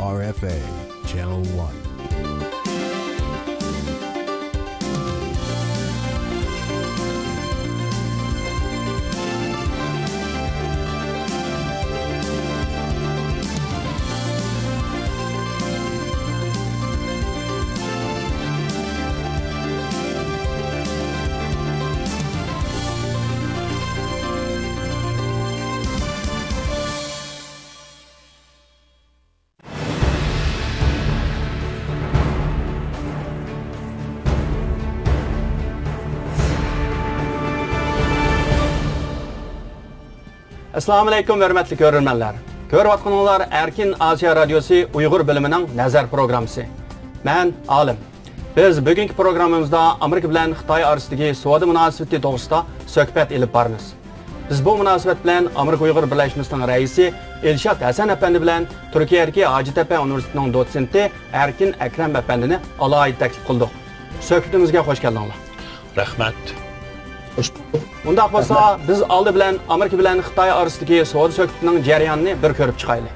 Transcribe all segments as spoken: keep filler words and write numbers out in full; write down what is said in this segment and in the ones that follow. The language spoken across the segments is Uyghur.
R F A, Channel One. ئەسسالامۇئەلەيكۇم، ھۆرمەتلىك كۆرۈرمەنلەر. كۆرۈۋاتقىنىڭلار ئەركىن ئاسىيا رادىيوسى ئۇيغۇر بۆلۈمىنىڭ نەزەر پروگراممىسى. مەن ئالىم. بىز بۈگۈنكى پروگراممىمىزدا ئامېرىكا بىلەن خىتاي ئارىسىدىكى سودا مۇناسىۋىتى توغرىسىدا سۆھبەت ئېلىپ بارىمىز. بىز بۇ مۇناسىۋەت بىلەن ئامېرىكا ئۇيغۇر بىرلەشمىسىنىڭ رەئىسى ئىلشات ھەسەن ئەپەندى بىلەن تۈركىيەدىكى ھاجەتتەپە ئۇنىۋېرسىتېتىنىڭ دوتسېنتى ئەركىن ئەكرەم ئەپەندىنى ئالاھىدە تەكلىپ قىلدۇق. سۆھبىتىمىزگە خوش كەلدىڭلار. رەھمەت. ئۇنداق بولسا، بىز ئالدى بىلەن ئامېرىكا بىلەن خىتاي ئارىسىدىكى سودا سۆھبىتىنىڭ جەريانىنى بىر كۆرۈپ چىقايلى.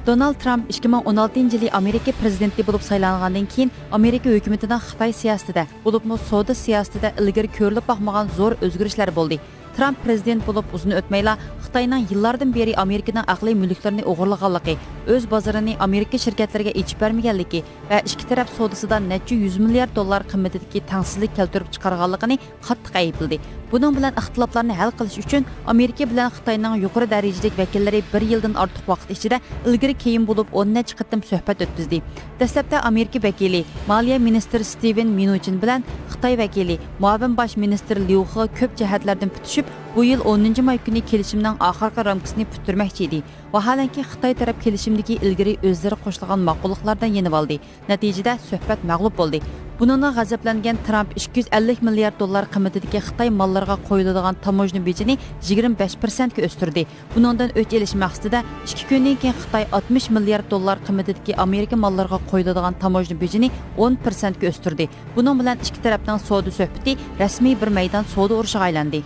دونالد ترامپ ئىككى مىڭ ئون ئالتىنچى يىلى ئامېرىكا پرېزىدېنتى بولۇپ سايلانغاندىن كېيىن، ئامېرىكا ھۆكۈمىتىنىڭ خىتاي سىياسىتىدە، بولۇپمۇ سودا سىياسىتىدە ئىلگىرى كۆرۈلۈپ باقمىغان زور ئۆزگىرىشلەر بولدى. ترامپ پرېزىدېنت بولۇپ ئۇزۇن ئۆتمەيلا، خىتاينىڭ يىللاردىن بېرى ئامېرىكىنىڭ ئەقلىي مۈلۈكلىرىنى ئوغرىلىغانلىقى، ئۆز بازىرىنى ئامېرىكا شىركەتلىرىگە ئېچىپ بەرمىگەنلىكى ۋە ئىككى تەرەپ سودىسىدا نەچچە يۈز مىليارد دوللار قىممىتىدىكى تەڭسىزلىك كەلتۈرۈپ چىقارغانلىقىنى قاتتىق ئەيىبلىدى. بۇنىڭ بىلەن ئىختىلاپلارنى ھەل قىلىش ئۈچۈن ئامېرىكا بىلەن خىتاينىڭ يۇقىرى دەرىجىلىك ۋەكىللىرى بىر يىلدىن ئارتۇق ۋاقىت ئىچىدە ئىلگىرى كېيىن بولۇپ ئون نەچچە قېتىم سۆھبەت ئۆتكۈزدى. دەسلەپتە ئامېرىكا ۋەكىلى، مالىيە مىنىستىرى ستېۋېن مىنۇچىن بىلەن خىتاي ۋەكىلى، مۇئاۋىن باش مىنىستىر ليۇ خې كۆپ جەھەتلەردىن پۈتۈشۈپ، بۇ يىل ئونىنچى ماي كۈنى كېلىشىمنىڭ ئاخىرقى رامكىسىنى پۈتتۈرمەكچى ئىدى. ۋاھالەنكى، خىتاي تەرەپ كېلىشىمدىكى ئىلگىرى ئۆزلىرى قوشۇلغان ماقۇللۇقلاردىن يېنىۋالدى. نەتىجىدە، سۆھبەت مەغلۇپ بولدى. بۇنىڭدىن غەزەپلەنگەن ترامپ ئىككى يۈز ئەللىك مىليارد دوللار قىممىتىدىكى خىتاي ماللىرىغا قويۇلىدىغان تاموژنا بېجىنى يىگىرمە بەش پىرسەنتكە ئۆستۈردى. بۇنىڭدىن ئۆچ ئېلىش مەقسىتىدە، ئىككى كۈندىن كېيىن خىتاي ئاتمىش مىليارد دوللار قىممىتىدىكى ئامېرىكا ماللىرىغا قويۇلىدىغان تاموژنا بېجىنى ئون پىرسەنتكە ئۆستۈردى. بۇنىڭ بىلەن ئىككى تەرەپنىڭ سودا سۆھبىتى رەسمىي بىر مەيدان سودا ئۇرۇشىغا ئايلاندى.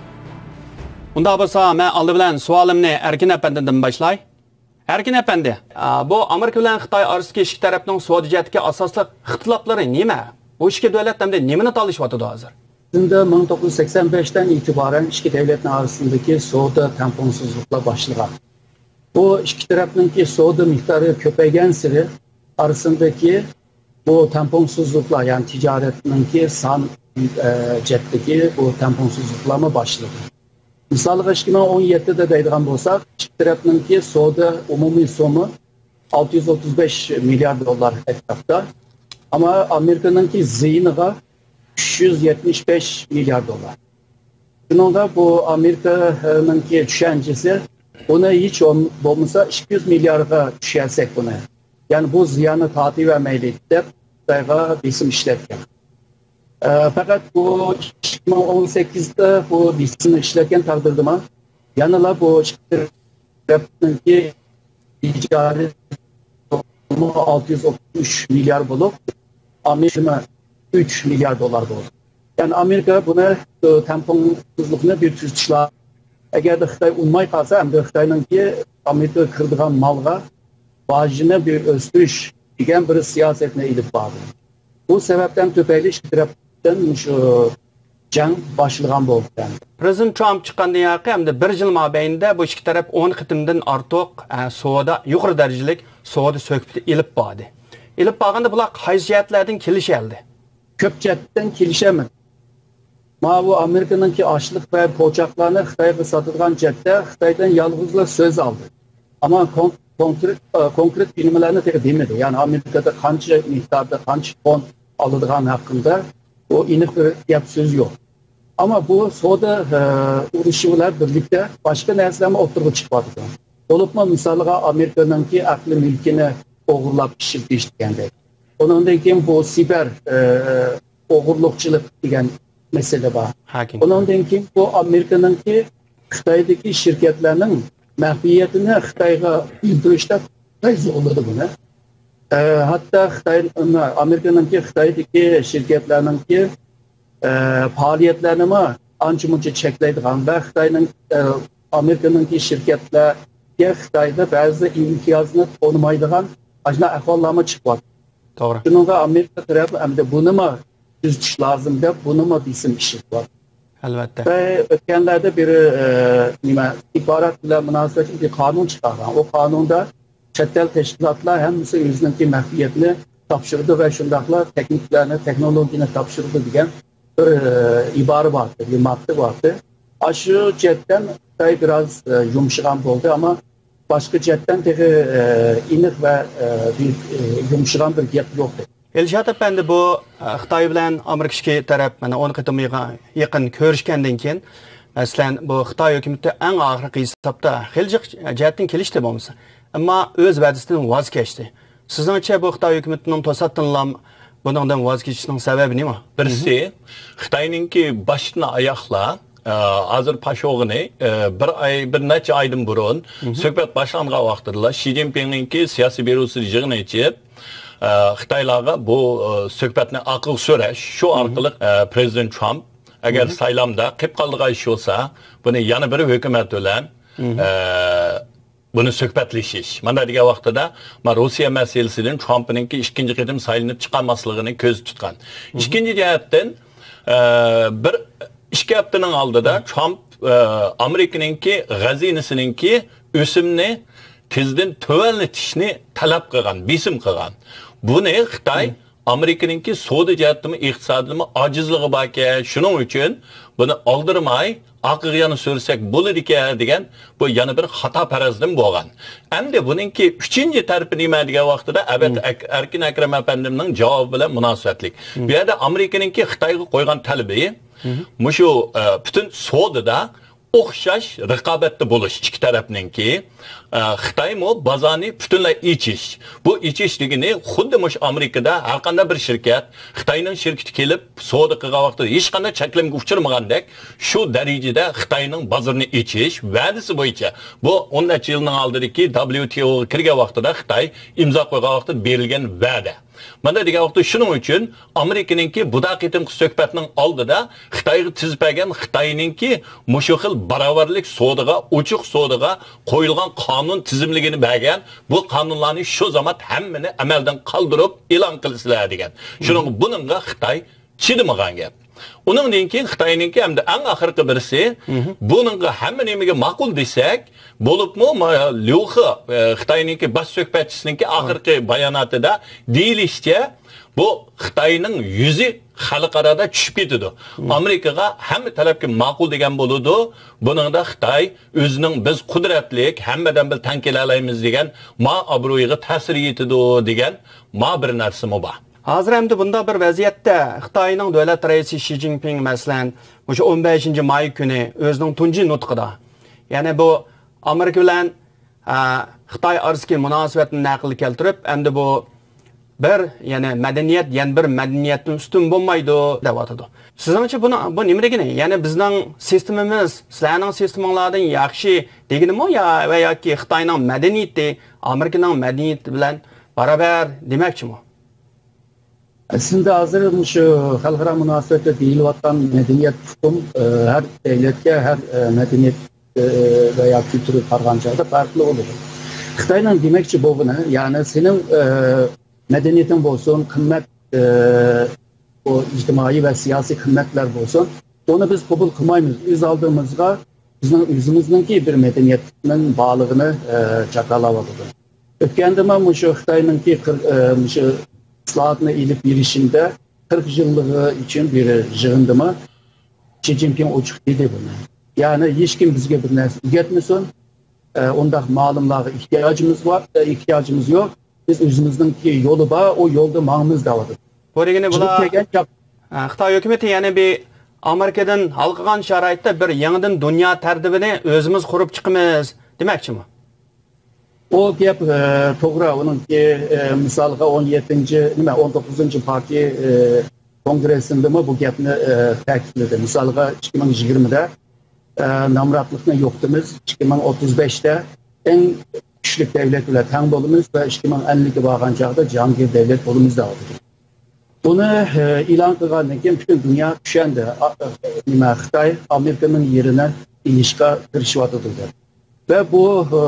ئۇنداق بولسا، مەن ئالدى بىلەن سوئالىمنى ئەركىن ئەپەندىدىن باشلاي. ئەركىن ئەپەندى، ئا، بۇ ئامېرىكا بىلەن خىتاي ئارىسىدىكى ئىككى تەرەپنىڭ سودا جەھەتتىكى ئاساسلىق ئىختىلاپلىرى نېمە؟ بۇ ئىككى دۆلەت ئەمدى نېمىنى تالىشىۋاتىدۇ ھازىر؟ ئەسلىدە مىڭ توققۇز يۈز سەكسەن بەشتىن ئېتىبارەن ئىككى دۆلەتنىڭ ئارىسىدىكى سودا تەڭپۇڭسىزلىقلار باشلىغان. بۇ ئىككى تەرەپنىڭكى سودا مىقدارى كۆپەيگەنسېرى ئارىسىدىكى بۇ تەڭپۇڭسىزلىقلار، يەنى تىجارەتنىڭكى سان، ئە، جەھەتتىكى بۇ تەڭپۇڭسىزلىقلارمۇ باشلىدى. مىسالغا، ئىككى مىڭ ئون يەتتىدە دەيدىغان بولساق، ئىككى تەرەپنىڭكى سودا ئومۇمىي سومى ئالتە يۈز ئوتتۇز بەش مىليارد دوللار ئەتراپتا. ئەمما ئامېرىكىنىڭكى زىيىنىغا ئۈچ يۈز يەتمىش بەش مىليارد دوللار. شۇنىڭدا بۇ ئامېرىكىنىڭكى چۈشەنچىسى، بۇنى ھېچ بولم-، بولمىسا ئىككى يۈز مىلياردقا چۈشۈرسەك بۇنى، يەنى بۇ زىياننى تارتىۋەرمەيلى دەپ خىتايغا بېسىم ئىشلەتكەن. ئە، پەقەت بۇ ئىككى مىڭ ئون سەككىزدە بۇ بېسىمنى ئىشلەتكەن تەقدىردىمۇ، يەنىلا بۇ ئىككى تەرەپنىڭكى ئىجارە ئالتە يۈز ئوتتۇز ئۈچ مىليار بولۇپ، ئامېرىكا ئۈچ مىليار دوللار بولدى. يەنى ئامېرىكا بۇنى، ئە، تەڭپۇڭسىزلىقنى بىر تۈزىتىش لازىم. ئەگەردە خىتاي ئۇنىماي قالسا، ئەمدى خىتاينىڭكى ئامېرىكىغا كىرىدىغان مالغا باجنى بىر ئۆستۈرۈش دېگەن بىر سىياسەتنى ئېلىپ باردى. بۇ سەۋەبتىن تۈپەيلى ئىككى تەرەپتىن مۇشۇ جەڭ باشلىغان بولدى. پرېزىدېنت ترامپ چىققاندىن ياقى ئەمدى بىر يىل مابەينىدە بۇ ئىككى تەرەپ ئون قېتىمدىن ئارتۇق، ئە، سودا، يۇقىرى دەرىجىلىك سودا سۆھبىتى ئېلىپ باردى. ئېلىپ بارغاندا بۇلار قايسى جەھەتلەردىن كېلىشەلدى؟ كۆپ جەھەتتىن كېلىشەلمىدى. ماۋۇ ئامېرىكىنىڭكى ئاشلىق ۋە پوچاقلارنى خىتايغا ساتىدىغان جەھەتتە خىتايدىن يالغۇزلا سۆز ئالدى. ئەمما كون-، كونكرېت، ئە، كونكرېت ئۈنۈملەرنى تېخى دېمىدى. يەنى ئامېرىكىدا قانچە مىقداردا، قانچە فوند ئالىدىغان ھەققىدە ئۇ ئېنىق بىر گەپ سۆز يوق. ئەمما بۇ سودا، ئە، ئۇرۇشى بىلەن بىرلىكتە باشقا نەرسىلەرمۇ ئوتتۇرىغا چىقىۋاتىدۇ. بولۇپمۇ مىسالىغا ئامېرىكىنىڭكى ئەقلىي مۈلكىنى ئوغرىلاپ ئىشلىتىش دېگەندەك. ئۇنىڭدىن كېيىن بۇ سىبېر، ئە، ئوغرىلىقچىلىق دېگەن مەسىلە بار. ھاكىم. ئۇنىڭدىن كېيىن بۇ ئامېرىكىنىڭكى خىتايدىكى شىركەتلەرنىڭ مەخپىيىتىنى خىتايغا بىلدۈرۈشتە خىتاي زورلىدى بۇنى. ئە، ھەتتا خىتاي، ئامېرىكىنىڭكى خىتايدىكى شىركەتلەرنىڭكى، ئە، پائالىيەتلەرنىمۇ ئانچە مۇنچە چەكلەيدىغان ۋە خىتاينىڭ، ئە، ئامېرىكىنىڭكى شىركەتلەرگە خىتايدا بەزى ئىمتىيازنى تونۇمايدىغان ئاشۇنداق ئەھۋاللارمۇ چىقىۋاتىدۇ. توغرا. شۇنىڭغا ئامېرىكا تەرەپ ئەمدى بۇنىمۇ تۈزىتىش لازىم دەپ، بۇنىمۇ بېسىم ئىشلىتىۋاتىدۇ. ئەلۋەتتە. ۋە ئۆتكەنلەردە بىر، ئە، نېمە، ئىبارەت بىلەن مۇناسىۋەتلىك بىر قانۇن چىقارغان. ئۇ قانۇندا چەت ئەل تەشكىلاتلار ھەممىسى ئۆزىنىڭكى مەخپىيەتنى تاپشۇرىدۇ ۋە شۇنداقلا تېخنىكلارنى، تېخنولوگىيەنى تاپشۇرىدۇ دېگەن بىر، ئە، ئىبارە بار ئىدى، بىر ماددا بار ئىدى. ئاشۇ جەھەتتىن خىتاي بىراز، ئە، يۇمشىغان بولدى، ئەمما باشقا جەھەتتىن تېخى، ئە، ئېنىق ۋە، ئە، بىر، ئە، يۇمشىغان بىر گەپ يوق. ئىلشات ئەپەندى، بۇ، ئە، خىتاي بىلەن ئامېرىكا ئىككى تەرەپ مانا ئون قېتىمغا يېقىن كۆرۈشكەندىن كېيىن، مەسىلەن، بۇ خىتاي ھۆكۈمىتى ئەڭ ئاخىرقى ھېسابتا خېلى جىق جەھەتتىن كېلىشتى بولمىسا، ئەمما ئۆز ۋەدىسىدىن ۋاز كەچتى. سىزنىڭچە، بۇ خىتاي ھۆكۈمىتىنىڭ توساتتىنلا بۇنىڭدىن ۋاز كېچىشنىڭ سەۋەبى نېمە؟ بىرسى، خىتاينىڭكى باشتىن ئاياقلا، ئە، ھازىر پاش بولغىنى، ئە، بىر ئاي، بىر نەچچە ئايدىن بۇرۇن سۆھبەت باشلانغان ۋاقتىدىلا شى جىنپىڭنىڭكى سىياسىي بيۇروسى يىغىن ئېچىپ، ئە، خىتايلارغا بۇ، ئە، سۆھبەتنى ئارقىغا سۈرۈش، شۇ ئارقىلىق، ئە، پرېزىدېنت ترامپ ئەگەر سايلامدا قېلىپ قالىدىغان ئىش بولسا، بۇنى يەنە بىر ھۆكۈمەت بىلەن، ئە، بۇنى سۆھبەتلىشىش. مانا دېگەن ۋاقتىدا، ما روسىيە مەسىلىسىدىن ترامپنىڭكى ئىككىنچى قېتىم سايلىنىپ چىقالماسلىقىنى كۆزدە تۇتقان. ئىككىنچى جەھەتتىن، ئە، بىر ئىككى ھەپتىنىڭ ئالدىدا ترامپ، ئە، ئامېرىكىنىڭكى غەزىنىسىنىڭكى ئۆسۈمنى تېزدىن تۆۋەنلىتىشنى تەلەپ قىلغان، بېسىم قىلغان. بۇنى خىتاي ئامېرىكىنىڭكى سودا جەھەتتىمۇ، ئىقتىسادىدىمۇ ئاجىزلىقى باركەن، شۇنىڭ ئۈچۈن بۇنى ئالدىرىماي، ئارقىغا يەنە سۈرسەك بولىدىكەن دېگەن، بۇ يەنە بىر خاتا پەرەزدىن بولغان. ئەمدى بۇنىڭكى ئۈچىنچى تەرىپى نېمە دېگەن ۋاقتىدا، ئەبەت ئەك-، ئەركىن ئەكرەم ئەپەندىمنىڭ جاۋابى بىلەن مۇناسىۋەتلىك. بۇ يەردە ئامېرىكىنىڭكى خىتايغا قويغان تەلىپى، مۇشۇ، ئە، پۈتۈن سودىدا ئوخشاش رىقابەتتە بولۇش ئىككى تەرەپنىڭكى، ئە، خىتايمۇ بازارنى پۈتۈنلەي ئېچىش. بۇ ئېچىش دېگىنى خۇددى مۇشۇ ئامېرىكىدا ھەر قانداق بىر شىركەت، خىتاينىڭ شىركىتى كېلىپ سودا قىلغان ۋاقتىدا ھېچقانداق چەكلىمىگە ئۇچرىمىغاندەك، شۇ دەرىجىدە خىتاينىڭ بازىرىنى ئېچىش ۋەدىسى بويىچە، بۇ ئون نەچچە يىلنىڭ ئالدىدىكى دابليۇ تى ئوغا كىرگەن ۋاقتىدا خىتاي ئىمزا قويغان ۋاقتىدا بېرىلگەن ۋەدە. مانا دېگەن ۋاقىتتا شۇنىڭ ئۈچۈن ئامېرىكىنىڭكى بۇ قېتىمقى سۆھبەتنىڭ ئالدىدا خىتايغا تىزىپ بەرگەن، خىتاينىڭكى مۇشۇ خىل باراۋەرلىك سودىغا، ئوچۇق سودىغا قويۇلغان قانۇن تىزىملىكىنى بەرگەن، بۇ قانۇنلارنى شۇ زامات ھەممىنى ئەمەلدىن قالدۇرۇپ ئېلان قىلىسىلەر دېگەن. شۇنىڭ، بۇنىڭغا خىتاي چىدىمىغان گەپ. ئۇنىڭدىن كېيىن خىتاينىڭكى ئەمدى ئەڭ ئاخىرقى بىرسى، بۇنىڭغا ھەممە نېمىگە ماقۇل دېسەك، بولۇپمۇ ما-، ليۇ خې، ئە، خىتاينىڭكى باش سۆھبەتچىسىنىڭكى ئاخىرقى باياناتىدا دېيىلىشىچە، بۇ خىتاينىڭ يۈزى خەلقئارادا چۈشۈپ كېتىدۇ. ئامېرىكىغا ھەممە تەلەپكە ماقۇل دېگەن بولىدۇ. بۇنىڭدا خىتاي ئۆزىنىڭ «بىز قۇدرەتلىك، ھەممە بىلەن بىر تەڭ كېلەلەيمىز» دېگەن ما ئابرۇيىغا تەسىر يېتىدۇ دېگەن ما بىر نەرسىمۇ بار. ھازىر ئەمدى بۇنداق بىر ۋەزىيەتتە خىتاينىڭ دۆلەت رەئىسى شى جىنپىڭ، مەسىلەن، مۇشۇ ئون بەشىنچى ماي كۈنى ئۆزىنىڭ تۇنجى نۇتقىدا، يەنى بۇ ئامېرىكا بىلەن، ئە، خىتاي ئارىسىدىكى مۇناسىۋەتنى نەقىل كەلتۈرۈپ، ئەمدى بۇ بىر، يەنى مەدەنىيەت يەنە بىر مەدەنىيەتتىن ئۈستۈن بولمايدۇ، دەۋاتىدۇ. سىزنىڭچە بۇنى، بۇ نېمە دېگىنى؟ يەنى بىزنىڭ سىستېمىمىز سىلەرنىڭ سىستېمىڭلاردىن ياخشى دېگىنىمۇ يا، ۋە ياكى خىتاينىڭ مەدەنىيىتى ئامېرىكىنىڭ مەدەنىيىتى بىلەن باراۋەر دېمەكچىمۇ؟ ئەسلىدە ھازىر مۇشۇ خەلقئارا مۇناسىۋەتتە دېيىلىۋاتقان مەدەنىيەت ئۇقۇم، ئە، ھەر دۆلەتكە، ھەر، ئە، مەدەنىيەت، ئە، ۋە يا كۈلتۈرگە قارىغان چاغدا پەرقلىق بولىدۇ. خىتاينىڭ دېمەكچى بولغىنى، يەنى سېنىڭ، ئە، مەدەنىيىتىڭ بولسۇن، قىممەت، ئە، بۇ ئىجتىمائىي ۋە سىياسىي قىممەتلەر بولسۇن، ئۇنى بىز قوبۇل قىلمايمىز. ئۆز ئالدىمىزغا بىزنىڭ ئۆزىمىزنىڭكى بىر مەدەنىيەتنىڭ بارلىقىنى، ئە، جاكارلاۋاتىدۇ. ئۆتكەندىمۇ مۇشۇ خىتاينىڭكى قىر-، ئە، مۇشۇ ئىسلاھاتنى ئېلىپ بېرىشىندە قىرىق يىللىقى ئۈچۈن بىر يىغىندىمۇ شى جىنپىڭ ئوچۇق دېدى بۇنى. يەنى ھېچكىم بىزگە بىر نەرسە ئۆگەتمىسۇن. ئە، ئۇنداق مۇئەللىملارغا ئېھتىياجىمىز بار، ئە، ئېھتىياجىمىز يوق. بىز ئۆزىمىزنىڭكى يولى بار، ئۇ يولدا ماڭىمىز دەۋاتىدۇ. بۇ دېگىنى چىقىپ بۇلار، كەلگەن چاغ- ئە، خىتاي ھۆكۈمىتى يەنە بىر ئامېرىكىدىن ھالقىغان شارائىتتا بىر يېڭىدىن دۇنيا تەرتىپىنى ئۆزىمىز قۇرۇپ چىقىمىز دېمەكچىمۇ؟ ئۇ گەپ، ئە، توغرا، ئۇنىڭكى، ئە، مىسالغا ئون يەتتىنچى، نېمە، ئون توققۇزىنچى پارتىيە، ئە، كونگرېسسىندىمۇ بۇ گەپنى، ئە، تەكىتلىدى. مىسالغا ئىككى مىڭ يىگىرمىدە، ئە، نامراتلىقنى يوقىتىمىز، ئىككى مىڭ ئوتتۇز بەشتە ئەڭ كۈچلۈك دەۋلەت بىلەن تەڭ بولىمىز ۋە ئىككى مىڭ ئەللىككە بارغان چاغدا جاھانگىر دەۋلەت بولىمىز دەۋاتىدۇ. بۇنى، ئە، ئېلان قىلغاندىن كېيىن پۈتۈن دۇنيا چۈشەندى. ئا-، ئە، نېمە، خىتاي ئامېرىكىنىڭ يېرىنى ئېلىشقا تىرىشىۋاتىدۇ دەپ. ۋە بۇ، ئە،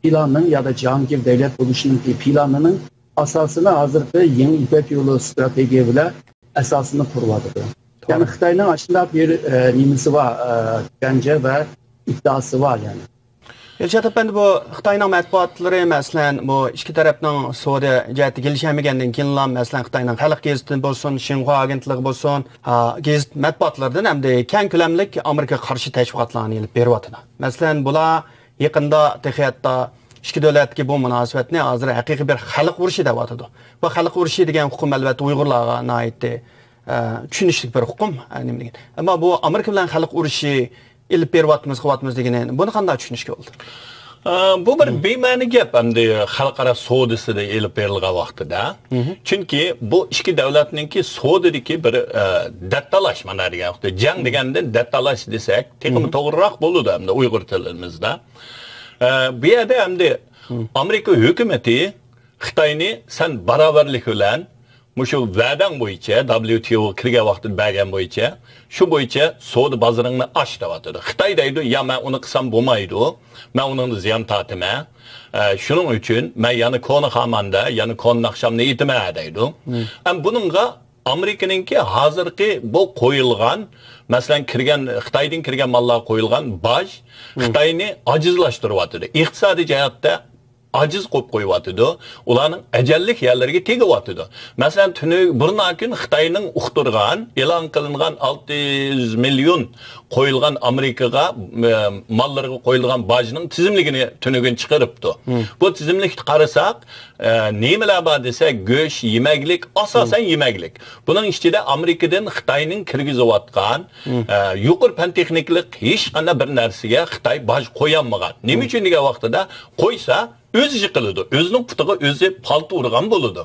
پىلانىنىڭ يادا جاھانگىر دۆلەت بولۇشنىڭكى پىلانىنىڭ ئاساسىنى ھازىرقى يېڭى يىپەك يولى ئىستراتېگىيە بىلەن ئاساسىنى قۇرۇۋاتىدۇ. يەنى خىتاينىڭ ئاشۇنداق بىر، ئە، نېمىسى بار، ئە، چۈشەنچە ۋە ئىددىئاسى بار يەنى. ئىلشات ئەپەندى، بۇ خىتاينىڭ مەتبۇئاتلىرى، مەسىلەن، بۇ ئىككى تەرەپنىڭ سودا جەھەتتە كېلىشەلمىگەندىن كېيىنلا، مەسىلەن، خىتاينىڭ خەلق گېزىتى بولسۇن، شىنخۇا ئاگېنتلىقى بولسۇن، ھا، گېزىت مەتبۇئاتلىرىدىن ئەمدى كەڭ كۆلەملىك ئامېرىكىغا قارشى تەشۋىقاتلارنى ئېلىپ بېرىۋاتىدۇ. مەسىلەن، بۇلار يېقىندا تېخى ھەتتا ئىككى دۆلەتتىكى بۇ مۇناسىۋەتنى ھازىر ھەقىقىي بىر خەلق ئۇرۇشى دەۋاتىدۇ. بۇ خەلق ئۇرۇشى دېگەن ئۇقۇم، ئەلۋەتتە، ئۇيغۇرلارغا ناھايىتى، ئە، چۈشىنىشلىك بىر ئۇقۇم، ئە، نېمە دېگەن. ئەمما بۇ ئامېرىكا بىلەن خەلق ئۇرۇشى ئېلىپ بېرىۋاتىمىز، قىلىۋاتىمىز دېگىنى، بۇنى قانداق چۈشىنىشكە بولىدۇ؟ ئە، بۇ بىر بىمەنە گەپ ئەمدى خەلقئارا سودىسىدا ئېلىپ بېرىلغان ۋاقتىدا. چۈنكى بۇ ئىككى دۆلەتنىڭكى سودىدىكى بىر، ئە، دەتتالاش، مانا دېگەن ۋاقىتتا جەڭ دېگەندىن دەتتالاش دېسەك، تېخىمۇ توغرىراق بولىدۇ ئەمدى ئۇيغۇر تىلىمىزدا. ئە، بۇ يەردە ئەمدى ئامېرىكا ھۆكۈمىتى خىتاينى سەن باراۋەرلىك بىلەن مۇشۇ ۋەدەڭ بويىچە، دابليۇ تى ئوغا كىرگەن ۋاقتىدا بەرگەن بويىچە، شۇ بويىچە سودا بازىرىڭنى ئاچ دەۋاتىدۇ. خىتاي دەيدۇ، يا، مەن ئۇنى قىلسام بولمايدۇ، مەن ئۇنىڭدىن زىيان تارتىمەن. ئە، شۇنىڭ ئۈچۈن مەن يەنە كونا خاماندا، يەنە كونا ناخشامنى ئېيتىمەن دەيدۇ. ئەم بۇنىڭغا ئامېرىكىنىڭكى ھازىرقى بۇ قويۇلغان، مەسىلەن، كىرگەن، خىتايدىن كىرگەن ماللارغا قويۇلغان باج خىتاينى ئاجىزلاشتۇرۇۋاتىدۇ. ئىقتىسادىي جەھەتتە ئاجىز قويۇپ قويۇۋاتىدۇ. ئۇلارنىڭ ئەجەللىك يەرلىرىگە تېگىۋاتىدۇ. مەسىلەن، تۈنۈ-، بۇرۇنقى كۈن خىتاينىڭ ئۇقتۇرغان، ئېلان قىلىنغان ئالتە يۈز مىليون قويۇلغان ئامېرىكىغا، ئە، ماللىرىغا قويۇلغان باجنىڭ تىزىملىكىنى تۈنۈگۈن چىقىرىپتۇ. بۇ تىزىملىكتە قارىساق، ئە، نېمىلەر بار دېسە، گۆش، يېمەكلىك، ئاساسەن يېمەكلىك. بۇنىڭ ئىچىدە ئامېرىكىدىن خىتاينىڭ كىرگۈزۈۋاتقان، ئە، يۇقىرى پەن تېخنىكىلىق ھېچقانداق بىر نەرسىگە خىتاي باج قويالمىغان. نېمە ئۈچۈن دېگەن ۋاقتىدا، قويسا، ئۆزى يىقىلىدۇ، ئۆزىنىڭ پۇتىغا ئۆزى پالتا ئۇرغان بولىدۇ.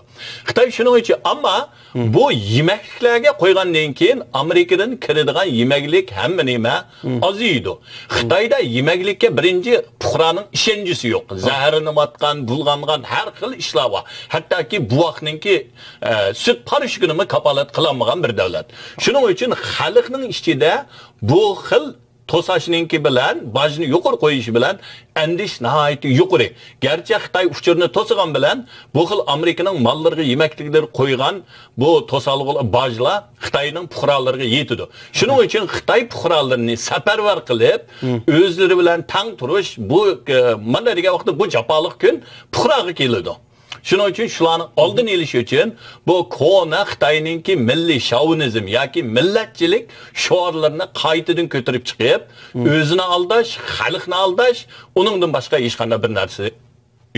خىتاي شۇنىڭ ئۈچۈن، ئەمما بۇ يېمەكلىكلەرگە قويغاندىن كېيىن ئامېرىكىدىن كىرىدىغان يېمەكلىك ھەممە نېمە ئازىيىدۇ. خىتايدا يېمەكلىككە بىرىنچى پۇقرانىڭ ئىشەنچىسى يوق. زەھەرلىنىۋاتقان، بۇلغانغان ھەر خىل ئىشلار بار. ھەتتاكى بوۋاقنىڭكى، ئە، سۈت پارىشوكىنىمۇ كاپالەت قىلالمىغان بىر دۆلەت. شۇنىڭ ئۈچۈن خەلقنىڭ ئىچىدە بۇ خىل توساشنىڭكى بىلەن باجنى يۇقىرى قويۇشى بىلەن ئەندىشە ناھايىتى يۇقىرى. گەرچە خىتاي ئۇچۇرنى توسىغان بىلەن، بۇ خىل ئامېرىكىنىڭ ماللىرىغا يېمەكلىكلىرى قويغان بۇ توسالغۇ باجلار خىتاينىڭ پۇقرالىرىغا يېتىدۇ. شۇنىڭ ئۈچۈن خىتاي پۇقرالىرىنى سەپەرۋەر قىلىپ، ئۆزلىرى بىلەن تەڭ تۇرۇش، بۇ، ئە، مانا دېگەن ۋاقىتتا بۇ جاپالىق كۈن پۇقراغا كېلىدۇ. شۇنىڭ ئۈچۈن شۇلارنىڭ ئالدىنى ئېلىش ئۈچۈن بۇ كونا خىتاينىڭكى مىللىي شاۋىنىزم ياكى مىللەتچىلىك شوئارلىرىنى قايتىدىن كۆتۈرۈپ چىقىپ، ئۆزىنى ئالداش، خەلقنى ئالداش، ئۇنىڭدىن باشقا ھېچقانداق بىر نەرسە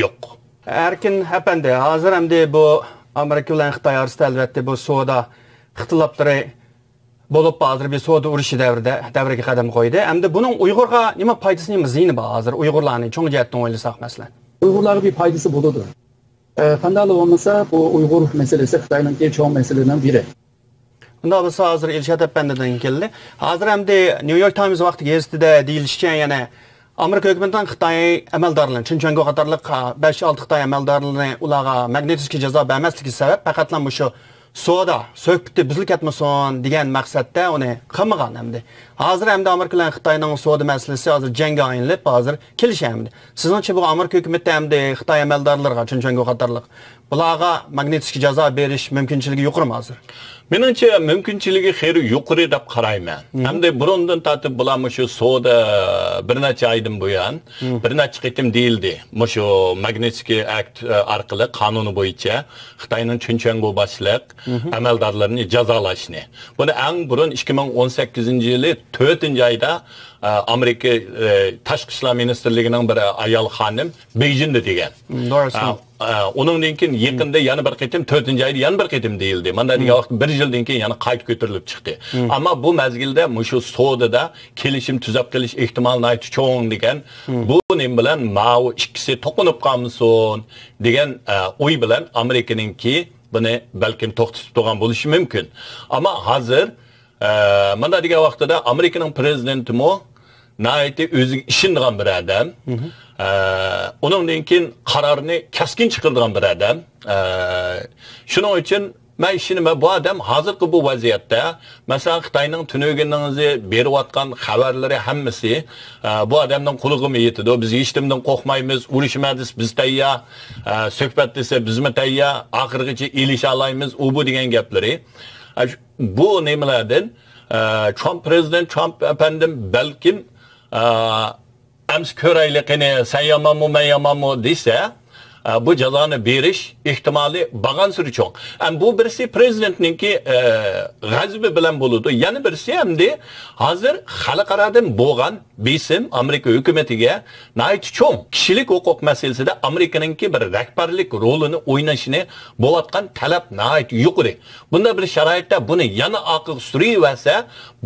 يوق. ئەركىن ئەپەندى، ھازىر ئەمدى بۇ ئامېرىكا بىلەن خىتاي ئارىسىدا ئەلۋەتتە بۇ سودا ئىختىلاپلىرى بولۇپ، ھازىر بىر سودا ئۇرۇشى دەۋرىدە، دەۋرىگە قەدەم قويدى. ئەمدى بۇنىڭ ئۇيغۇرغا نېمە پايدىسى، نېمە زىيىنى بار ھازىر ئۇيغۇرلارنى چوڭ جەھەتتىن ئويلىساق، مەسىلەن؟ ئۇيغۇرلارغا بىر پايدىسى بولىدۇ. ئە، قانداقلا بولمىسا، بۇ ئۇيغۇر مەسىلىسى خىتاينىڭكى چوڭ مەسىلىنىڭ بىرى. ئۇنداق بولسا، ھازىر ئىلشات ئەپەندىدىن كەلدى. ھازىر ئەمدى نيۇ يورك تايمز ۋاقتى گېزىتىدە دېيىلىشىچە، يەنە ئامېرىكا ھۆكۈمىتىنىڭ خىتاي ئەمەلدارلىرىنى، چېن چۈەنگو قاتارلىق، بەش-ئالتە خىتاي ئەمەلدارلىرىنى ئۇلارغا ماگنىتسكىي جازا بەرمەسلىكى سەۋەب، پەقەتلا مۇشۇ سودا سۆھبىتى بۈزۈلۈپ كەتمىسۇن دېگەن مەقسەتتە ئۇنى قىلمىغان ئەمدى. ھازىر ئەمدى ئامېرىكا بىلەن خىتاينىڭ سودا مەسىلىسى ھازىر جەڭگە ئايلىنىپ، ھازىر كېلىشەلمىدى. سىزنىڭچە بۇ ئامېرىكا ھۆكۈمىتى ئەمدى خىتاي ئەمەلدارلىرىغا، چېن چۈەنگو قاتارلىق بۇلارغا ماگنىتسكىي جازا بېرىش مۇمكىنچىلىكى يۇقىرىمۇ ھازىر؟ مېنىڭچە، مۇمكىنچىلىكى خېلى يۇقىرى دەپ قارايمەن. ھەمدە بۇرۇندىن تارتىپ بۇلار مۇشۇ سودا بىر نەچچە ئايدىن بۇيان، بىر نەچچە قېتىم دېيىلدى. مۇشۇ ماگنىتسكىي ئەكت، ئە، ئارقىلىق قانۇنى بويىچە خىتاينىڭ چېن چۈەنگو باشلىق ئەمەلدارلىرىنى جازالاشنى. بۇنى ئەڭ بۇرۇن ئىككى مىڭ ئون سەككىزىنچى يىلى تۆتىنچى ئايدا، ئە، ئامېرىكا، ئە، تاشقى ئىشلار مىنىستىرلىكىنىڭ بىر ئايال خانىم بېيجىڭدا دېگەن. ئە، ئە، ئۇنىڭدىن كېيىن يېقىندا يەنە بىر قېتىم، تۆتىنچى ئايدا يەنە بىر قېتىم دېيىلدى. مانا دېگەن ۋاقىت بىر يىلدىن كېيىن يەنە قايتا كۆتۈرۈلۈپ چىقتى. ئەمما بۇ مەزگىلدە مۇشۇ سودىدا كېلىشىم تۈزەپ قېلىش ئېھتىمالى ناھايىتى چوڭ دېگەن. بۇ نېمە بىلەن؟ ماۋۇ ئىككىسى توقۇنۇپ قالمىسۇن دېگەن، ئە، ئوي بىلەن ئامېرىكىنىڭكى بۇنى بەلكىم توختىتىپ تۇرغان بولۇشى مۇمكىن. ئەمما ھازىر، ئە، مانا دېگەن ۋاقتىدا ئامېرىكىنىڭ پرېزىدېنتىمۇ ناھايىتى ئۆزىگە ئىشىنىدىغان بىر ئادەم. ئە، ئۇنىڭدىن كېيىن قارارنى كەسكىن چىقىرىدىغان بىر ئادەم. ئە، شۇنىڭ ئۈچۈن مەن ئىشىنىمەن، بۇ ئادەم ھازىرقى بۇ ۋەزىيەتتە، مەسىلەن، خىتاينىڭ تۈنۈگۈنىڭىزى بېرىۋاتقان خەۋەرلىرى ھەممىسى، ئە، بۇ ئادەمنىڭ قۇلىقىغا يېتىدۇ. بىز ھېچنېمىدىن قورقمايمىز، ئۇرۇشىمەن دېسە بىز تەييار، ئە، سۆھبەت دېسە بىزمۇ تەييار، ئاخىرغىچە ئېلىشالايمىز، ئۇ بۇ دېگەن گەپلىرى. ئە، شۇ، بۇ نېمىلەردىن، ئە، ترامپ، پرېزىدېنت ترامپ ئەپەندىم بەلكىم، ئە، ئەمسە كۆرەيلى قېنى، سەن يامانمۇ، مەن يامانمۇ دېسە، ئە، بۇ جازانى بېرىش ئېھتىمالى بارغانسېرى چوڭ. ئەم، بۇ بىرسى پرېزىدېنتنىڭكى، ئە، غەزىپى بىلەن بولىدۇ. يەنە بىرسى ئەمدى ھازىر خەلقئارادىن بولغان بېسىم ئامېرىكا ھۆكۈمىتىگە ناھايىتى چوڭ. كىشىلىك ھوقۇق مەسىلىسىدە ئامېرىكىنىڭكى بىر رەھبەرلىك رولىنى ئوينىشىنى بولۇۋاتقان تەلەپ ناھايىتى يۇقىرى. بۇنداق بىر شارائىتتا بۇنى يەنە ئارقىغا سۈرۈۋەرسە،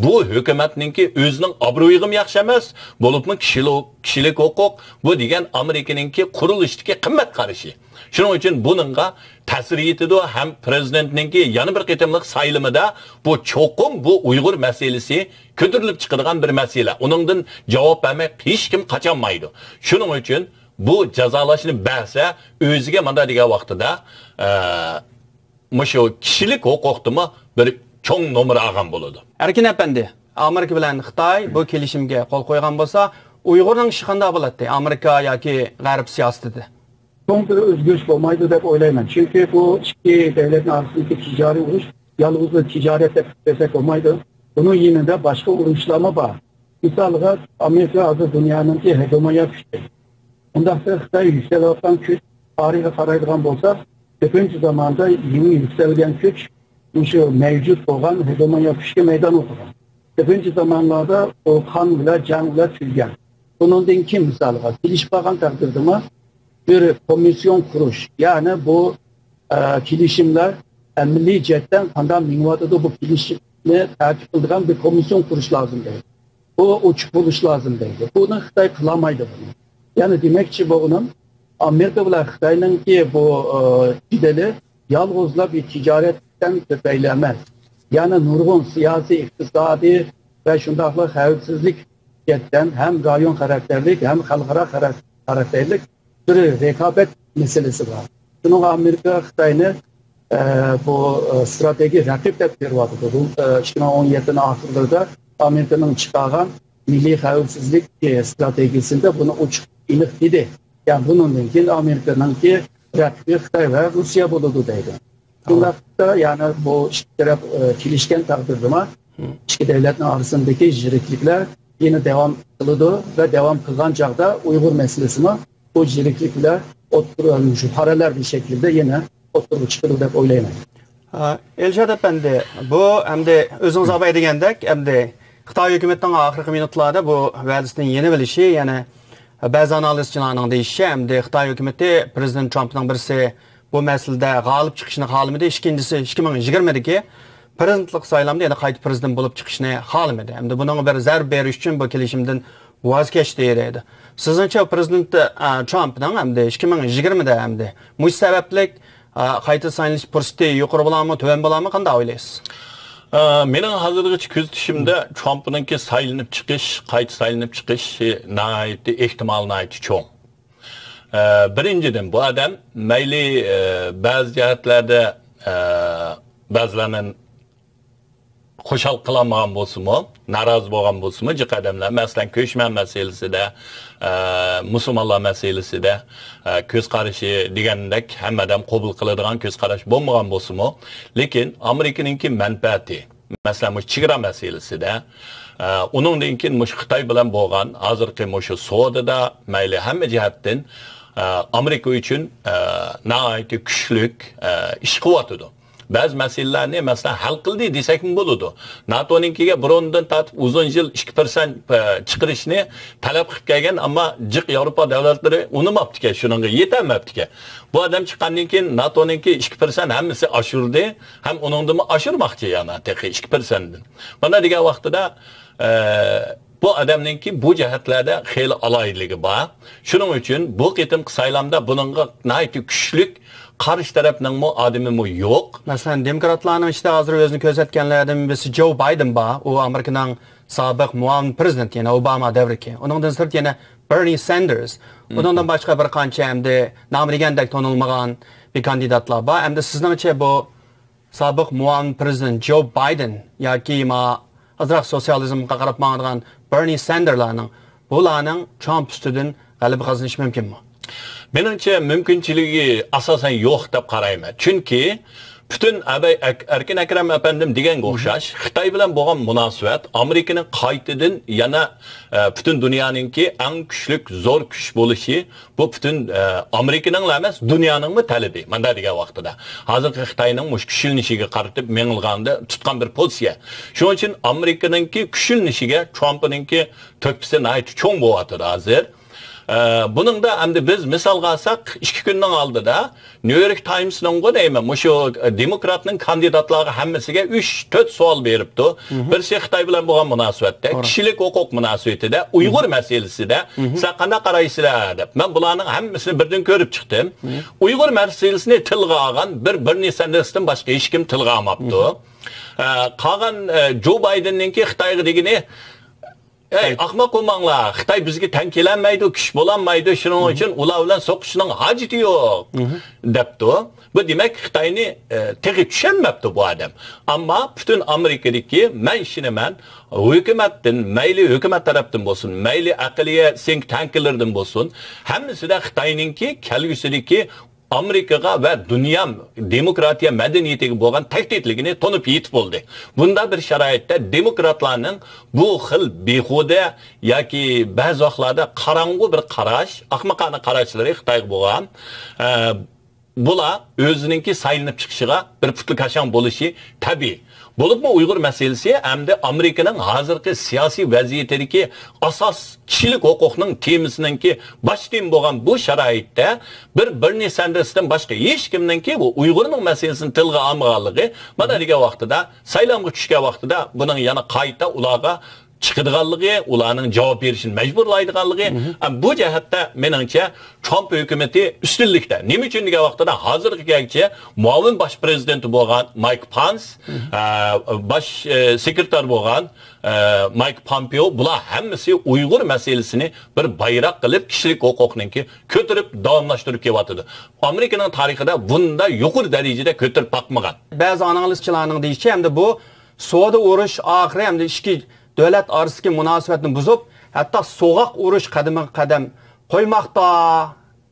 بۇ ھۆكۈمەتنىڭكى ئۆزىنىڭ ئابرۇيىغىمۇ ياخشى ئەمەس، بولۇپمۇ كىشىلىك، كىشىلىك ھوقۇق، بۇ دېگەن ئامېرىكىنىڭكى قۇرۇلۇشىدىكى قىممەت قارىشى. شۇنىڭ ئۈچۈن بۇنىڭغا تەسىر يېتىدۇ ھەم پرېزىدېنتنىڭكى يەنە بىر قېتىملىق سايلىمىدا بۇ چوقۇم بۇ ئۇيغۇر مەسىلىسى كۆتۈرۈلۈپ چىقىدىغان بىر مەسىلە. ئۇنىڭدىن جاۋاب بەرمەي ھېچكىم قاچالمايدۇ. شۇنىڭ ئۈچۈن بۇ جازالاشنى بەرسە، ئۆزىگە مانداق دېگەن ۋاقتىدا، ئە، مۇشۇ كىشىلىك ھوقۇقتىمۇ بىر چوڭ نومۇر ئالغان بولىدۇ. ئەركىن ئەپەندى، ئامېرىكا بىلەن خىتاي بۇ كېلىشىمگە قول قويغان بولسا، ئۇيغۇرنىڭ ئىشى قانداق بولاتتى ئامېرىكا ياكى غەرب سىياسىتىدە؟ چوڭ بىر ئۆزگىرىش بولمايدۇ دەپ ئويلايمەن. چۈنكى بۇ ئىككى دۆلەتنىڭ ئارىسىدىكى تىجارىي ئۇرۇش يالغۇزلا تىجارەت دەپ دېسەك بولمايدۇ. بۇنىڭ يېنىدا باشقا ئۇرۇشلارمۇ بار. مىسالغا، ئامېرىكا ھازىر دۇنيانىڭكى ھېگېمونىيە كۈچى. ئۇنداقتا خىتاي يۈكسىلىۋاتقان كۈچ، تارىخقا قارايدىغان بولساق، كۆپىنچە زاماندا يېڭى يۈكسەلگەن كۈچ مۇشۇ مەۋجۇت بولغان ھېگېمونىيە كۈچكە مەيدان ئوقۇغان. كۆپىنچە زامانلاردا ئۇ قان بىلەن، جەڭ بىلەن تۈگىگەن. بۇنىڭدىن كېيىن، مىسالغا، كېلىشىپ قالغان تەقدىردىمۇ بىر كومىسسىيون قۇرۇش، يەنى بۇ، ئە، كېلىشىملەر ئەمەلىي جەھەتتىن قانداق مېڭىۋاتىدۇ، بۇ كېلىشىمنى تەتىق قىلىدىغان بىر كومىسسىيون قۇرۇش لازىم دەيدۇ. بۇ ئوچۇق بولۇش لازىم دەيدۇ. بۇنى خىتاي قىلالمايدۇ بۇنى. يەنى دېمەكچى بولغىنىم، ئامېرىكا بىلەن خىتاينىڭكى بۇ، ئى، جېدىلى يالغۇزلا بىر تىجارەتتىن كۆپەيلى ئەمەس. يەنى نۇرغۇن سىياسىي، ئىقتىسادىي ۋە شۇنداقلا خەۋپسىزلىك جەھەتتىن ھەم رايون خاراكتېرلىك، ھەم خەلقئارا خاراك-، خاراكتېرلىك بىر رىقابەت مەسىلىسى بار. شۇنىڭغا ئامېرىكا خىتاينى، ئە، بۇ، ئە، ستراتېگىيە رەقىب دەپ كۆرۈۋاتىدۇ. بۇ، ئە، ئىككى مىڭ ئون يەتتىنىڭ ئاخىرلىرىدا ئامېرىكىنىڭ چىقارغان مىللىي خەۋپسىزلىك، ئە، ستراتېگىيىسىدە بۇنى ئوچۇق ئېنىق دېدى. يەنى بۇنىڭدىن كېيىن ئامېرىكىنىڭكى رەقىبى خىتاي ۋە روسىيە بولىدۇ دەيدۇ. شۇنداقتا يەنى بۇ ئىككى تەرەپ، ئە، كېلىشكەن تەقدىردىمۇ ئىككى دۆلەتنىڭ ئارىسىندىكى يىرىكلىكلەر يەنە داۋام قىلىدۇ ۋە داۋام قىلغان چاغدا ئۇيغۇر مەسىلىسىمۇ بۇ يىرىكلىكلەر ئوتتۇرا، شۇ پاراللېل بىر شەكىلدە يەنە ئوتتۇرىغا چىقىدۇ دەپ ئويلايمەن. ئا، ئېلشاد ئەپەندى، بۇ ئەمدى ئۆزىڭىز ئاباي دېگەندەك، ئەمدى خىتاي ھۆكۈمىتىنىڭ ئاخىرقى مىنۇتلاردا بۇ ۋەدىسىنى يېنىۋېلىشى، يەنى بەزى ئانالىزچىلارنىڭ دېيىشىچە، ئەمدى خىتاي ھۆكۈمىتى پرېزىدېنت ترامپنىڭ بىرسى بۇ مەسىلىدە غالىب چىقىشىنى خالىمىدى، ئىككىنچىسى ئىككى مىڭ يىگىرمىدىكى پرېزىدېنتلىق سايلامدا يەنە قايتا پرېزىدېنت بولۇپ چىقىشنى خالىمىدى. ئەمدى بۇنىڭغا بىر زەربە بېرىش ئۈچۈن بۇ كېلىشىمدىن ۋاز كەچتى دەيدۇ. سىزنىڭچە، پرېزىدېنت، ئە، ترامپنىڭ ئەمدى ئىككى مىڭ يىگىرمىدە ئەمدى مۇشۇ سەۋەبلىك، ئە، قايتا سايلىنىش پۇرسىتى يۇقىرى بولامۇ، تۆۋەن بولامۇ، قانداق ئويلايسىز؟ ئە، مېنىڭ ھازىرغىچە كۆزىتىشىمدە، ترامپنىڭكى سايلىنىپ چىقىش، قايتا سايلىنىپ چىقىشى ناھايىتى ئېھتىمالى ناھايىتى چوڭ. ئە، بىرىنچىدىن، بۇ ئادەم مەيلى، ئە، بەزى جەھەتلەردە، ئە، بەزىلەرنى خۇشال قىلالمىغان بولسىمۇ، نارازى بولغان بولسىمۇ، جىق ئادەملەر، مەسىلەن، كۆچمەن مەسىلىسىدە، ئە، مۇسۇلمانلار مەسىلىسىدە، ئە، كۆز قارىشى دېگەندەك ھەممە ئادەم قوبۇل قىلىدىغان كۆز قاراش بولمىغان بولسىمۇ، لېكىن ئامېرىكىنىڭكى مەنپەئەتى، مەسىلەن، مۇشۇ چېگرا مەسىلىسىدە، ئە، ئۇنىڭدىن كېيىن مۇشۇ خىتاي بىلەن بولغان ھازىرقى مۇشۇ سودىدا، مەيلى ھەممە جەھەتتىن، ئە، ئامېرىكا ئۈچۈن، ئە، ناھايىتى كۈچلۈك، ئە، ئىش قىلىۋاتىدۇ. بەزى مەسىلىلەرنى، مەسىلەن، ھەل قىلدى دېسەكمۇ بولىدۇ. ناتونىڭكىگە بۇرۇندىن تارتىپ ئۇزۇن يىل ئىككى پىرسەنت، ئە، چىقىرىشنى تەلەپ قىلىپ كەلگەن، ئەمما جىق ياۋروپا دۆلەتلىرى ئۇنىماپتىكەن، شۇنىڭغا يېتەلمەپتىكەن. بۇ ئادەم چىققاندىن كېيىن ناتونىڭكى ئىككى پىرسەنت ھەممىسى ئاشۇردى ھەم ئۇنىڭدىنمۇ ئاشۇرماقچى يەنە تېخى ئىككى پىرسەنتتىن. مانا دېگەن ۋاقتىدا، ئە، بۇ ئادەمنىڭكى بۇ جەھەتلەردە خېلى ئالاھىدىلىكى بار. شۇنىڭ ئۈچۈن بۇ قېتىمقى سايلامدا بۇنىڭغا ناھايىتى كۈچلۈك قارشى تەرەپنىڭمۇ ئادىمىمۇ يوق. مەسىلەن، دېموكراتلارنىڭ ئىچىدە ھازىر ئۆزىنى كۆرسەتكەنلەردىن بىرسى جو بايدېن بار. ئۇ ئامېرىكىنىڭ سابىق مۇئاۋىن پرېزىدېنتى، يەنى ئوباما دەۋرىكى. ئۇنىڭدىن سىرت يەنە بېرنى ساندېرس. ئۇنىڭدىن باشقا بىر قانچە ئەمدى نامى دېگەندەك تونۇلمىغان بىر كاندىداتلار بار. ئەمدى سىزنىڭچە بۇ سابىق مۇئاۋىن پرېزىدېنت جو بايدېن ياكى ما ئازراق سوتسىيالىزمغا قاراپ ماڭىدىغان بېرنى ساندېرلارنىڭ، بۇلارنىڭ ترامپ ئۈستىدىن غەلىبە قازىنىشى مۇمكىنمۇ؟ مېنىڭچە، مۇمكىنچىلىكى ئاساسەن يوق دەپ قارايمەن. چۈنكى پۈتۈن ئەبەي ئەك-، ئەركىن ئەكرەم ئەپەندىم دېگەنگە ئوخشاش، خىتاي بىلەن بولغان مۇناسىۋەت ئامېرىكىنىڭ قايتىدىن يەنە، ئە، پۈتۈن دۇنيانىڭكى ئەڭ كۈچلۈك، زور كۈچ بولۇشى، بۇ پۈتۈن، ئە، ئامېرىكىنىڭلا ئەمەس، دۇنيانىڭمۇ تەلىپى. مۇنداق دېگەن ۋاقتىدا، ھازىرقى خىتاينىڭ مۇشۇ كۈچلىنىشىگە قارىتىپ مېڭىلغاندا تۇتقان بىر پوزىتسىيە. شۇنىڭ ئۈچۈن ئامېرىكىنىڭكى كۈچلىنىشىگە ترامپنىڭكى تۆھپىسى ناھايىتى چوڭ بولۇۋاتىدۇ ھازىر. ئە، بۇنىڭدا ئەمدى بىز مىسالغا ئالساق، ئىككى كۈننىڭ ئالدىدا نيۇ يورك تايمسنىڭغۇ دەيمەن، مۇشۇ دېموكراتنىڭ كاندىداتلارغا ھەممىسىگە ئۈچ، تۆت سوئال بېرىپتۇ. بىرسى خىتاي بىلەن بولغان مۇناسىۋەتتە، كىشىلىك ھوقۇق مۇناسىۋىتىدە، ئۇيغۇر مەسىلىسىدە سىلەر قانداق قارايسىلەر دەپ. مەن بۇلارنىڭ ھەممىسىنى بىردىن كۆرۈپ چىقتىم. ئۇيغۇر مەسىلىسىنى تىلغا ئالغان بىر بېرنى ساندېرستىن باشقا ھېچكىم تىلغا ئالماپتۇ. ئە، قالغان، ئە، جو بايدېننىڭكى خىتايغا دېگىنى، ئەي، ئەي. ئەخمەق بولماڭلار، خىتاي بىزگە تەڭ كېلەلمەيدۇ، كۈچ بولالمايدۇ، شۇنىڭ ئۈچۈن ئۇلار بىلەن سوقۇشنىڭ ھاجىتى يوق، دەپتۇ. بۇ دېمەك، خىتاينى، ئە، تېخى چۈشەنمەپتۇ بۇ ئادەم. ئەمما پۈتۈن ئامېرىكىدىكى، مەن ئىشىنىمەن، ھۆكۈمەتتىن، مەيلى ھۆكۈمەت تەرەپتىن بولسۇن، مەيلى ئەقلىيە سىنك تانكلىرىدىن بولسۇن، ھەممىسىدە خىتاينىڭكى كەلگۈسىدىكى ئامېرىكىغا ۋە دۇنيا دېموكراتىيە مەدەنىيىتىگە بولغان تەھدىتلىكىنى تونۇپ يېتىپ بولدى. بۇنداق بىر شارائىتتا دېموكراتلارنىڭ بۇ خىل بىھۇدە ياكى بەزى ۋاقىتلاردا قاراڭغۇ بىر قاراش، ئاخمىقانە قاراشلىرى خىتايغا بولغان، ئە، بۇلار ئۆزىنىڭكى سايلىنىپ چىقىشىغا بىر پۇتلىكاشاڭ بولۇشى تەبىئىي. بولۇپمۇ ئۇيغۇر مەسىلىسى ھەمدە ئامېرىكىنىڭ ھازىرقى سىياسىي ۋەزىيىتىدىكى ئاساس كىشىلىك ھوقۇقنىڭ تېمىسىنىڭكى باش تېما بولغان بۇ شارائىتتا بىر بېرنى ساندېرستىن باشقا ھېچكىمنىڭكى بۇ ئۇيغۇرنىڭ مەسىلىسىنى تىلغا ئالمىغانلىقى، مانا دېگەن ۋاقتىدا، سايلامغا چۈشكەن ۋاقتىدا بۇنىڭ يەنە قايتا ئۇلارغا چىقىدىغانلىقى، ئۇلارنىڭ جاۋاب بېرىشىنى مەجبۇرلايدىغانلىقى، ئە، بۇ جەھەتتە مېنىڭچە ترامپ ھۆكۈمىتى ئۈستۈنلۈكتە. نېمە ئۈچۈن دېگەن ۋاقتىدا ھازىرغا كەلگۈچە مۇئاۋىن باش پرېزىدېنت بولغان مايك پانس، ئە، باش، ئە، سېكرېتار بولغان، ئە، مايك پامپېئو، بۇلار ھەممىسى ئۇيغۇر مەسىلىسىنى بىر بايراق قىلىپ، كىشىلىك ھوقۇقنىڭكى كۆتۈرۈپ داۋاملاشتۇرۇپ كېلىۋاتىدۇ. ئامېرىكىنىڭ تارىخىدا بۇنداق يۇقىرى دەرىجىدە كۆتۈرۈپ باقمىغان. بەزى ئانالىزچىلارنىڭ دېيىشىچە، ئەمدى بۇ سودا ئۇرۇش ئاخىرى ئەمدى ئىككى دۆلەت ئارىسىدىكى مۇناسىۋەتنى بۇزۇپ، ھەتتا سوغۇق ئۇرۇش قەدىمىگە قەدەم قويماقتا،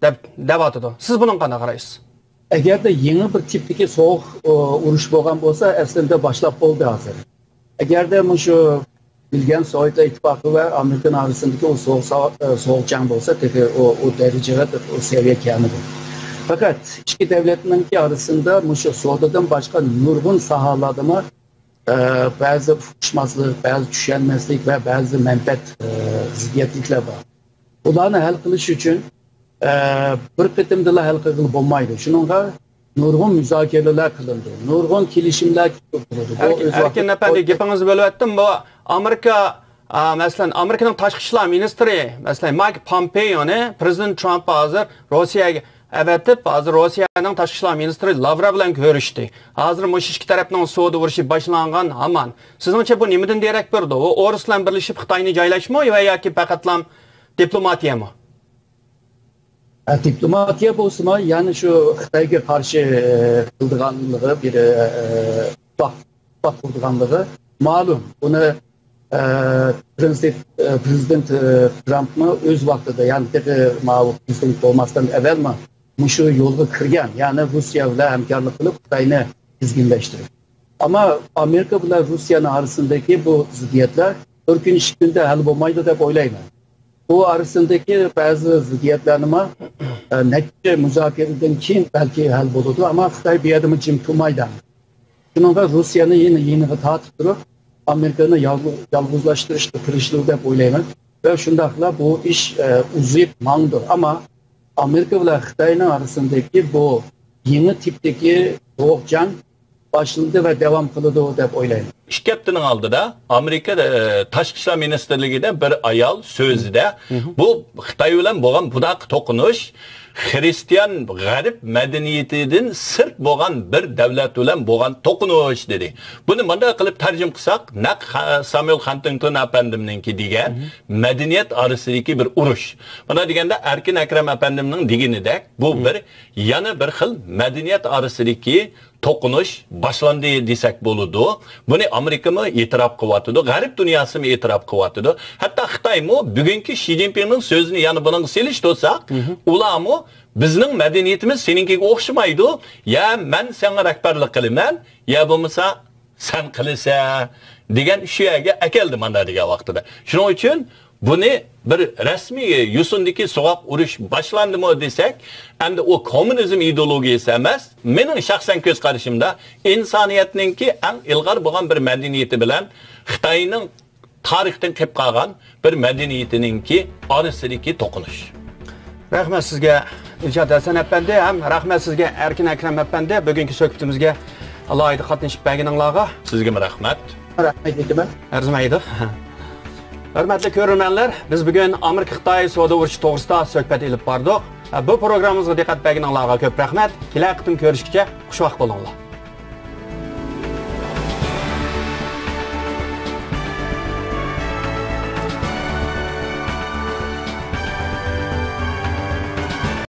دەپ دەۋاتىدۇ. سىز بۇنىڭغا قانداق قارايسىز؟ ئەگەردە يېڭى بىر تىپتىكى سوغۇق، ئۇ، ئۇرۇش بولغان بولسا، ئەسلىدە باشلاپ بولدى ھازىر. ئەگەردە مۇشۇ بىلگەن سوۋېتلار ئىتتىپاقى ۋە ئامېرىكىنىڭ ئارىسىندىكى ئۇ سوغۇق ساۋا-، ئە، سوغۇق جەڭ بولسا، تېخى ئۇ، ئۇ دەرىجىگە، ئۇ سەۋىيە كەلمىدى. پەقەت ئىككى دۆلەتنىڭكى ئارىسىدا مۇشۇ سودىدىن باشقا نۇرغۇن ساھەلەردىمۇ، ئە، بەزى ئۇقۇشماسلىق، بەزى چۈشەنمەسلىك ۋە بەزى مەنپەئەت، ئە، زىددىيەتلىكلەر بار. بۇلارنى ھەل قىلىش ئۈچۈن، ئە، بىر قېتىمدىلا ھەل قىلغىلى بولمايدۇ. شۇنىڭغا نۇرغۇن مۇزاكىرىلەر قىلىنىدۇ، نۇرغۇن كېلىشىملەر تۇتۇلىدۇ. بۇ ئەركىن، ئۆز ئەركىن ۋاقتىدا ئەپەندى، گېپىڭىزنى بۆلۈۋەتتىم. بۇ ئامېرىكا، ئا، مەسىلەن، ئامېرىكىنىڭ تاشقى ئىشلار مىنىستىرى، مەسىلەن، مايك پامپېئونى پرېزىدېنت ترامپ ھازىر روسىيەگە ئەۋەتىپ، ھازىر روسىيەنىڭ تاشقى ئىشلار مىنىستىرى لاۋروف بىلەن كۆرۈشتى. ھازىر مۇشۇ ئىككى تەرەپنىڭ سودا ئۇرۇشى باشلانغان ھامان. سىزنىڭچە بۇ نېمىدىن دېرەك بېرىدۇ؟ ئۇ ئورۇس بىلەن بىرلىشىپ خىتاينى جايلاشمۇ ۋە ياكى پەقەتلا دىپلوماتىيەمۇ؟ ئە، دىپلوماتىيە بولسىمۇ، يەنى شۇ خىتايغا قارشى، ئە، قىلىدىغانلىقى، بىر، ئە، ئىتتىپاق، ئىتتىپاق قۇرىدىغانلىقى مەلۇم. بۇنى، ئە، پرېزىدېنت، ئە، پرېزىدېنت، ئە، ترامپمۇ ئۆز ۋاقتىدا، يەنى تېخى ماۋۇ پرېزىدېنت بولماستىن ئەۋۋەلمۇ مۇشۇ يولغا كىرگەن، يەنى روسىيە بىلەن ھەمكارلىق قىلىپ، خىتاينى تىزگىنلەشتۈرۈپ. ئەمما ئامېرىكا بىلەن روسىيەنىڭ ئارىسىدىكى بۇ زىددىيەتلەر بىر كۈن، ئىككى كۈندە ھەل بولمايدۇ دەپ ئويلايمەن. بۇ ئارىسىدىكى بەزى زىددىيەتلەرنىمۇ، ئە، نەچچە مۇزاكىرىدىن كېيىن بەلكى ھەل بولىدۇ، ئەمما خىتاي بۇ يەردىمۇ جىم تۇرمايدۇ. شۇنىڭغا روسىيەنى يەنە يېنىغا تارتىپ تۇرۇپ، ئامېرىكىنى يالغۇ-، يالغۇزلاشتۇرۇشقا تىرىشىدۇ دەپ ئويلايمەن. ۋە شۇنداقلا بۇ ئىش، ئە، ئۇزىيىپ ماڭىدۇ. ئەمما ئامېرىكا بىلەن خىتاينىڭ ئارىسىدىكى بۇ يېڭى تىپتىكى سوغۇق جەڭ باشلىنىدۇ ۋە داۋام قىلىدۇ دەپ ئويلايمەن. ئىككى ھەپتىنىڭ ئالدىدا ئامېرىكا، ئە، تاشقى ئىشلار مىنىستىرلىكىدە بىر ئايال سۆزىدە بۇ خىتاي بىلەن بولغان بۇنداق توقۇنۇش خىرىستىيان غەرب مەدەنىيىتىدىن سىرت بولغان بىر دۆلەت بىلەن بولغان توقۇنۇش دېدى. بۇنى مۇنداق قىلىپ تەرجىمە قىلساق، نەق خا-، سامۇئېل خانتىڭتون ئەپەندىمنىڭكى دېگەن مەدەنىيەت ئارىسىدىكى بىر ئۇرۇش. مانا دېگەندە ئەركىن ئەكرەم ئەپەندىمنىڭ دېگىنىدەك، بۇ بىر، يەنە بىر خىل مەدەنىيەت ئارىسىدىكى توقۇنۇش باشلاندى دېسەك بولىدۇ. بۇنى ئامېرىكىمۇ ئېتىراپ قىلىۋاتىدۇ، غەرب دۇنياسىمۇ ئېتىراپ قىلىۋاتىدۇ. ھەتتا خىتايمۇ بۈگۈنكى شى جىنپىڭنىڭ سۆزىنى يەنە بۇنىڭغا سېلىشتۇرساق، ئۇلارمۇ بىزنىڭ مەدەنىيىتىمىز سېنىڭكىگە ئوخشىمايدۇ. يا مەن ساڭا رەھبەرلىك قىلىمەن، يا بولمىسا سەن قىلىسەن دېگەن شۇ يەرگە ئەكەلدى مانا دېگەن ۋاقتىدا. شۇنىڭ ئۈچۈن بۇنى بىر رەسمىي يوسۇندىكى سوغۇق ئۇرۇش باشلاندىمۇ دېسەك، ئەمدى ئۇ كوممۇنىزم ئىدېئولوگىيىسى ئەمەس. مېنىڭ شەخسەن كۆز قارىشىمدا ئىنسانىيەتنىڭكى ئەڭ ئىلغار بولغان بىر مەدەنىيىتى بىلەن خىتاينىڭ تارىختىن قېلىپ قالغان بىر مەدەنىيىتىنىڭكى ئارىسىدىكى توقۇنۇش. رەھمەت سىزگە، ئىلشات ھەسەن ئەپەندى، ھەم رەھمەت سىزگە، ئەركىن ئەكرەم ئەپەندى، بۈگۈنكى سۆھبىتىمىزگە ئالاھىدە قاتنىشىپ بەرگىنىڭلارغا. سىزگىمۇ رەھمەت. رەھمەت ئېيتىمەن. ئەرزىمەيدۇ. ھۆرمەتلىك كۆرۈرمەنلەر، بىز بۈگۈن ئامېرىكا-خىتاي سودا ئۇرۇشى توغرىسىدا سۆھبەت ئېلىپ باردۇق. بۇ پروگراممىمىزغا دىققەت بەرگىنىڭلارغا كۆپ رەھمەت. كېلەر قېتىم كۆرۈشكىچە خۇشۋاق بولۇڭلار.